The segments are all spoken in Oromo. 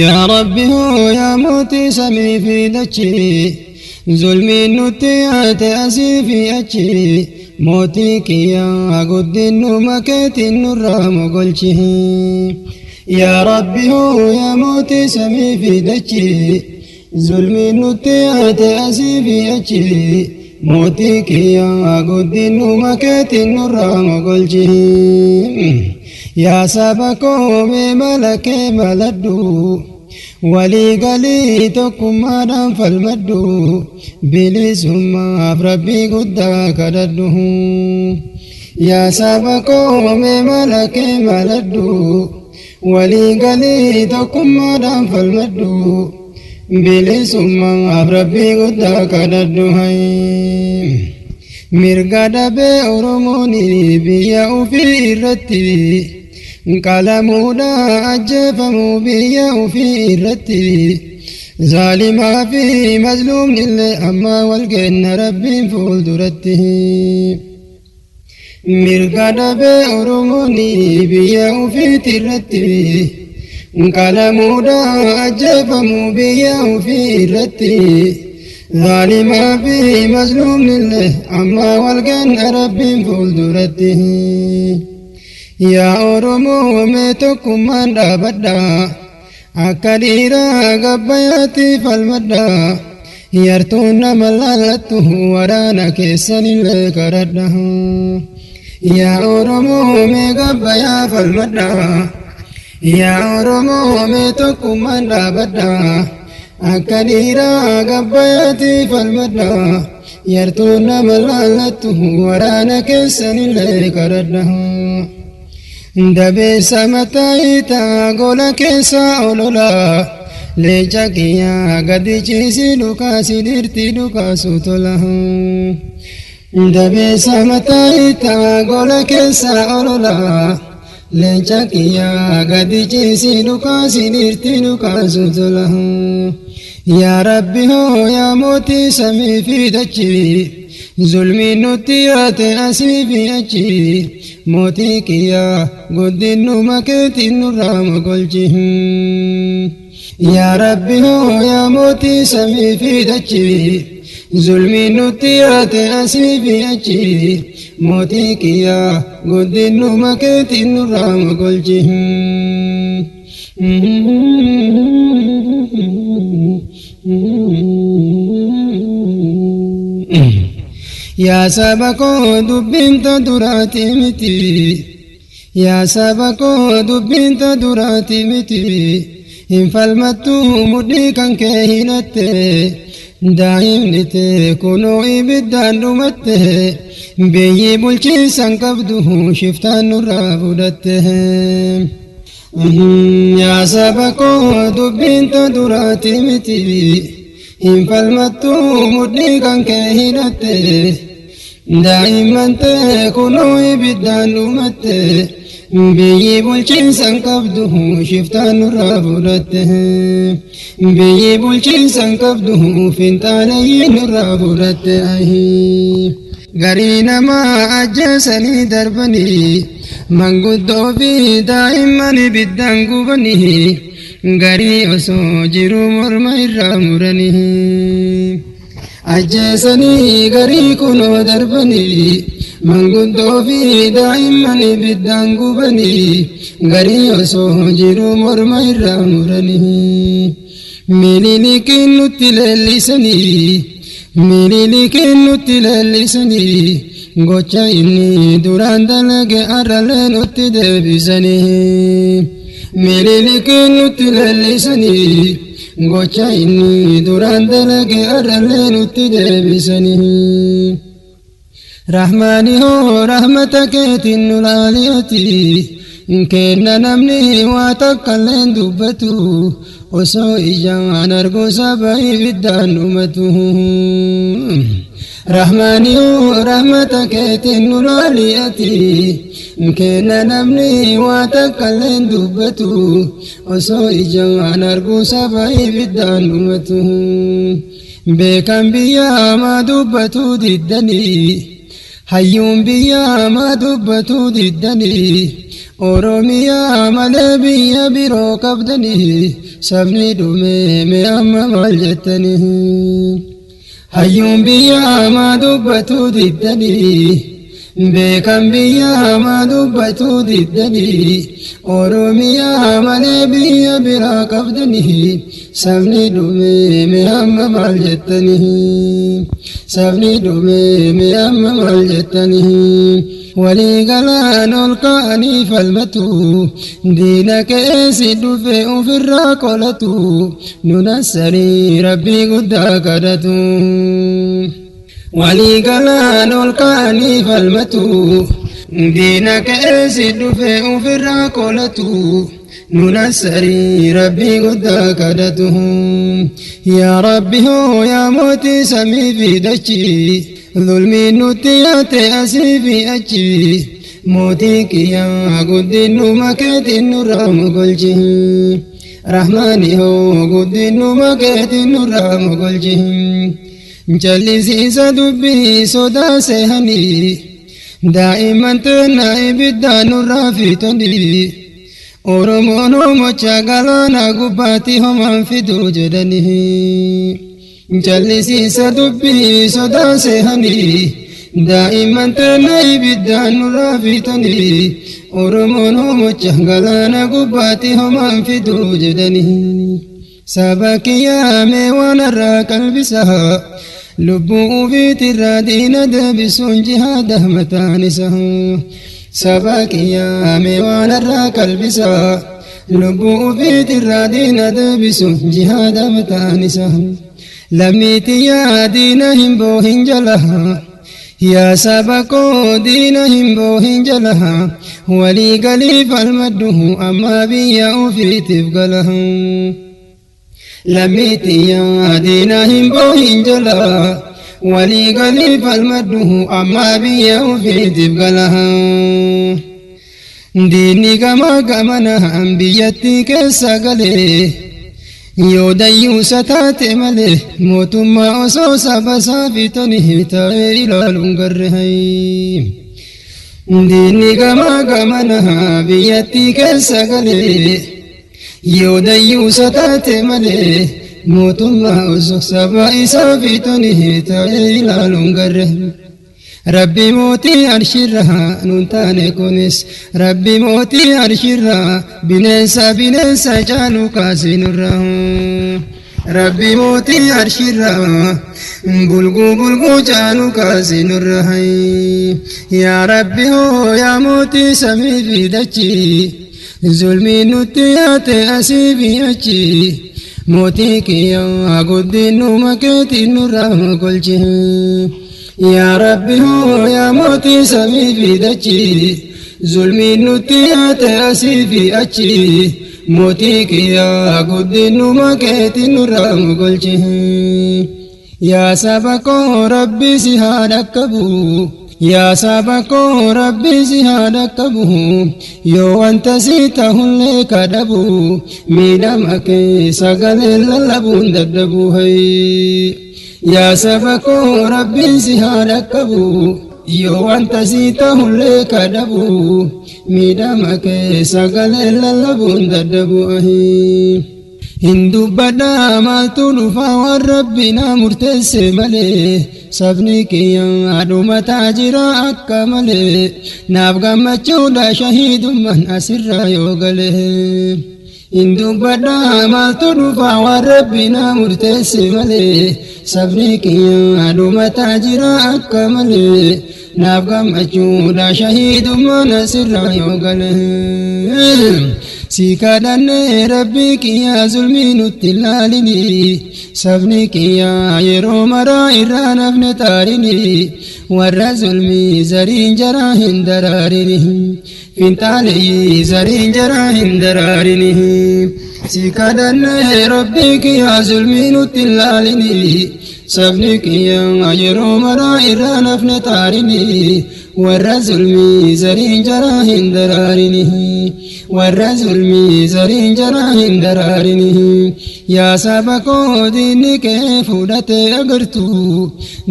Yaa Rabbi hoo yaa mootii samii fi dachii, zulmiin nutti yaate asii fi achi, mootii kiyyaa guddinnu keetiin nurraa mogolchi. Yaa Rabbi hoo yaa mootii samii fi dachii, zulmiin nutti yaate asii fi achi, mootii kiyyaa guddinnu keetiin nurraa mogolchi. Yaa saba koo mee mala kee maladhu, walii galii tokkummaadhaan falmadhu, bilisummaaf Rabbii guddaa kadhadhu. Yaa saba koo mee mala kee maladhu, walii galii tokkummaadhaan falmadhu, bilisummaaf Rabbii guddaa kadhadhu. Mirga dhabee Oromoon biyya ofii irratti, qalamuudha ajjeefamuu biyya ofii irratti, zaalimaa fi mazluumni illee amma wal kenna Rabbiin fuulduratti. Mirga dhabee Oromoon biyya ofiitti irratti, qalamuudha ajjeefamuu biyya ofii irratti, zaalimaa fi mazluumni illee amma wal kenna Rabbiin fuulduratti. Yaa Oromoo mee tokkummaan dhaabadha, akka dhiiraa gabbayaatti falmadha, yartuun nama laallattu waraana keessanillee kadhadha. Yaa Oromoo mee gabbayaa falmadha, yaa Oromoo mee tokkummaan dhaabadha, akka dhiiraa gabbayaatti falmadha, yartuun nama laallattu waraana keessanillee kadhadha. Dabeessa mataa hiitaa gola keessa olola, leenca kiyyaa gadi ciisi dhukaasi dhirti dhukaasu tola. Dabeessa mataa hiitaa gola keessa olola, leenca kiyyaa gadi ciisi dhukaasi dhirti dhukaasu tola. Yaa Rabbi hoo yaa mootii samii fi dachii, zulmiin nutti yaate asii fi achi, mootii kiyyaa guddinnu keetiin nurraa mogolchi. Yaa Rabbi hoo yaa mootii samii fi dachii, zulmiin nutti yaate asii fi achi, mootii kiyyaa guddinnu keetiin nurraa mogolchi. Yaa saba koo dubbiin ta duraati miti, yaa saba koo dubbiin ta duraati miti, hin falmattu mudhii kan kee hidhatte, daa'imni tee kunoo ibiddaan dhumatte, biyyi bulchiinsan qabdu shiftaan nurraa fudhatte. Yaa saba koo dubbiin ta duraati miti, hin falmattu mudhii kan kee hidhatte, daa'imman tee kunoo ibiddaan dhumatte, biyyi bulchiinsan qabdu shiftaan nurraa fudhatte, biyyi bulchiinsan qabdu finxaaleyyii nurraa fudhatte. Garii namaa ajjeesanii darbanii, manguddoo fi daa'imman ibiddaan gubanii, garii osoo jiru morma irraa muranii. Ajjeesanii garii kunoo darbanii, manguddoo fi daa'imman ibiddaan gubanii, garii osoo jiru morma irraa muranii. Minilikiin nutti leellisanii, Minilikiin nutti leellisanii, gocha inni duraan dalage arralee nutti deebisanii. Minilikiin nutti leellisanii, gocha inni duraan dalage arralee nutti deebisanii. Rahmaani hoo rahmata keetiin nu laaliyati, kenna namni waa takka illee dubbatu, osoo ijaan argu saba ibiddaan dhumatu. Rahmaani hoo rahmata keetiin nu laaliyati, kenna namni waa takka illee dubbatu, osoo ijaan argu saba ibiddaan dhumatu. Beekan biyyaa maa dubbatuu diddanii, hayyuun biyyaa maa dubbatuu diddanii, Oromiyaa malee biyya biroo qabdanii, sabni dhumee mee amma maal jettanii? Hayyuun biyyaa maa dubbatuu diddanii, beekan biyyaa maa dubbatuu diddanii, Oromiyaa malee biyya biraa qabdanii, sabni dhumee mee amma maal jettanii? Sabni dhumee mee amma maal jettanii? Walii galaan ol ka'anii falmatu, diina keessi dhufe ofirraa qolatu, nu nassarii rabbii guddaa kadhatu. Walii galaan ol ka'anii falmatu, diina keessi dhufe ofirraa qolatu, nu nassarii rabbii guddaa kadhatu. Yaa Rabbi hoo yaa mootii samii fi dachii, zulmiin nutti yaate asii fi achi, mootii kiyyaa guddinuma keetiin nurraa mogolchi. Rahmaani hoo guddinuma keetiin nurraa mogolchi. Jallisiisa dubbii sodaa seehanii, daa'imman teennaa ibiddaa nurraa fiixanii, Oromoon hoomocha galaana gubbaatti homaan fiduu jedhanii. Jallisiisa dubbii sodaa seehanii, daa'imman teennaa ibiddaan nurraa fiixanii, Oromoon hoomocha galaana gubbaatti homaan fiduu jedhanii. Saba kiyyaa mee waan irraa qalbisaa, lubbuu ofiitirraa diina deebisuun jihaada mataan isaa. Saba kiyyaa mee waan irraa qalbisaa, lubbuu ofiitirraa diina deebisuun jihaada mataan isaa. Lammiitiyyaa diina hin boohin jala, yaa saba koo diina hin boohin jala, walii galii falmadhu amma biyya ofiitiif gala. Lammiitiyyaa diina hin boohin jala, walii galii falmadhu amma biyya ofiitiif gala. Diinni gama gamanaan biyyattii keessa galee, yoo dayyuusa taate malee, mootummaa osoo saba isaa fixanii taa'ee ilaaluun garre. Diinni gama gamanaa biyyattii keessa galee, yoo dayyuusa taate malee, mootummaa osoo saba isaa fixanii taa'ee ilaaluun garre. Rabbi mootii arshirraa nun taane kunis, Rabbi mootii arshirraa bineensa bineensa caalu kaasinurraa. Rabbi mootii arshirraa bulguu bulguu caalu kaasinurraa. Yaa Rabbi hoo yaa mootii samii fi dachii, zulmii nutti yaate asii fi achi, mootii kiyyaa guddinuma keetiin nurraa golchi. Yaa Rabbi hoo yaa mootii samii fi dachii, zulmiin nutti yaate asii fi achi, mootii kiyyaa guddinuma keetiin nurraa golchi. Yaa saba koo Rabbi si haa dhaqqabu. Yaa saba koo Rabbi si haa dhaqqabu. Yoo wanta si tahullee kadhabu, miidhama kee sagalee lallabuun dadhabu. Yaa saba koo Rabbi si haa dhaqqabu. Yoo wanta si tahullee kadhabu, miidhama kee sagalee lallabuun dadhabu. Hin dubbadhaa maaltu dhufaa waan Rabbi na murteesse malee, sabni kiyya dhumataa jira akka malee, naaf gammachuudha shahiidummaan asirraa yoo galee. Hin dubbadhaa maaltu dhufaa waan Rabbi na murteesse malee, sabni kiyya dhumataa jira akka malee, naaf gammachuudha shahiidummaan asirraa yoo galee. Si kadhannee Rabbi kiyya zulmii nutti ilaalini, sabni kiyya yeroo maraa irraa nafne taarini, warra zulmii zariin jaraa hin daraarini, finxaaleyyii zariin jaraa hin daraarini. Si kadhannee Rabbi kiyya zulmii nutti ilaalini, Sabni kiyya yeroo maraa irraa nafne taarini. Warra zulmii zariin jaraa hin daraarini. Warra zulmii zariin jaraa hin daraarini. Yaa saba koo diinni kee fudhatee agartu.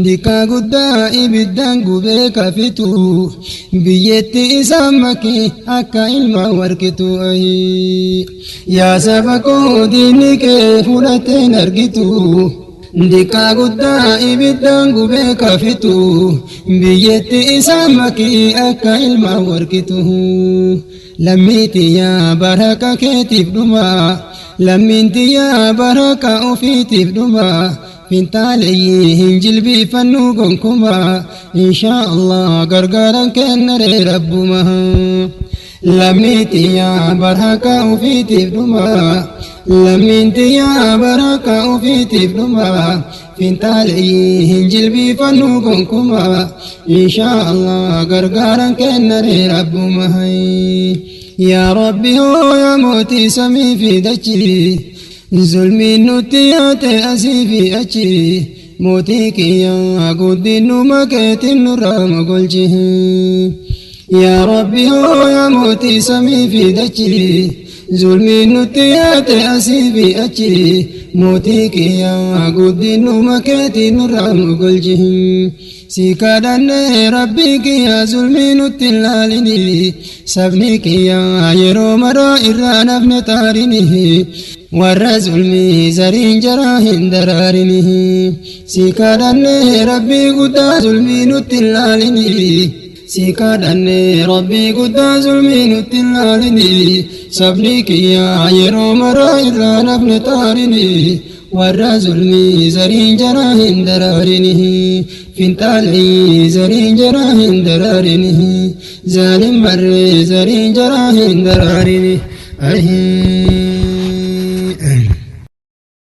Dikkaa guddaa ibiddaan gubee kafitu. Biyyeetti isaan maki akka ilma warqitu. Yaa saba koo diinni kee fudhatee argitu. Dikkaa guddaa ibiddaan gubee kafitu. Biyyeetti isaan maki akka ilma warqitu. Lammii tiyyaa baraka keetiif dhuma. Lammiin tiyyaa baraka ofiitiif dhuma. Fintaaleeyyii hin jilbiifannu gonkuma. Inshaa Allah gargaaran kennaree rabbuma. Lammii tiyyaa baraka ofiitiif dhuma. Lammiin tiyyaa baraka ofiitiif dhuma. Fintaaleeyyii hin jilbiifannu gonkuma. Inshaa Allah gargaaran kennaree rabbuma. Yaa Rabbi hoo yaa mootii samii fi dachii. Zulmiin nutti yaate asii fi achi. Mootii kiyyaa guddinuma keetiin nurraa mogolchi. Yaa Rabbi hoo yaa mootii samii fi dachii. Zulmiin nutti yaate asii fi achi. Mootii kiyyaa guddinuma keetiin nurraa mogolchi. Si kadhannee Rabbii kiyyaa zulmii nutti hin laalini. Sabni kiyyaa yeroo maraa irraa nafne taarini. Warra zulmii zariin jaraa hin daraarini. Si kadhannee Rabbii guddaa zulmii nutti hin laalini. Si kadhannee Rabbii guddaa zulmii nutti hin laalini. Sabni kiyyaa yeroo maraa irraa nafne taarini. Warra zulmii zariin jaraa hin daraarini. Finxaalii zariin jaraa hin daraarini. Zaalim barree zariin jaraa hin daraarini.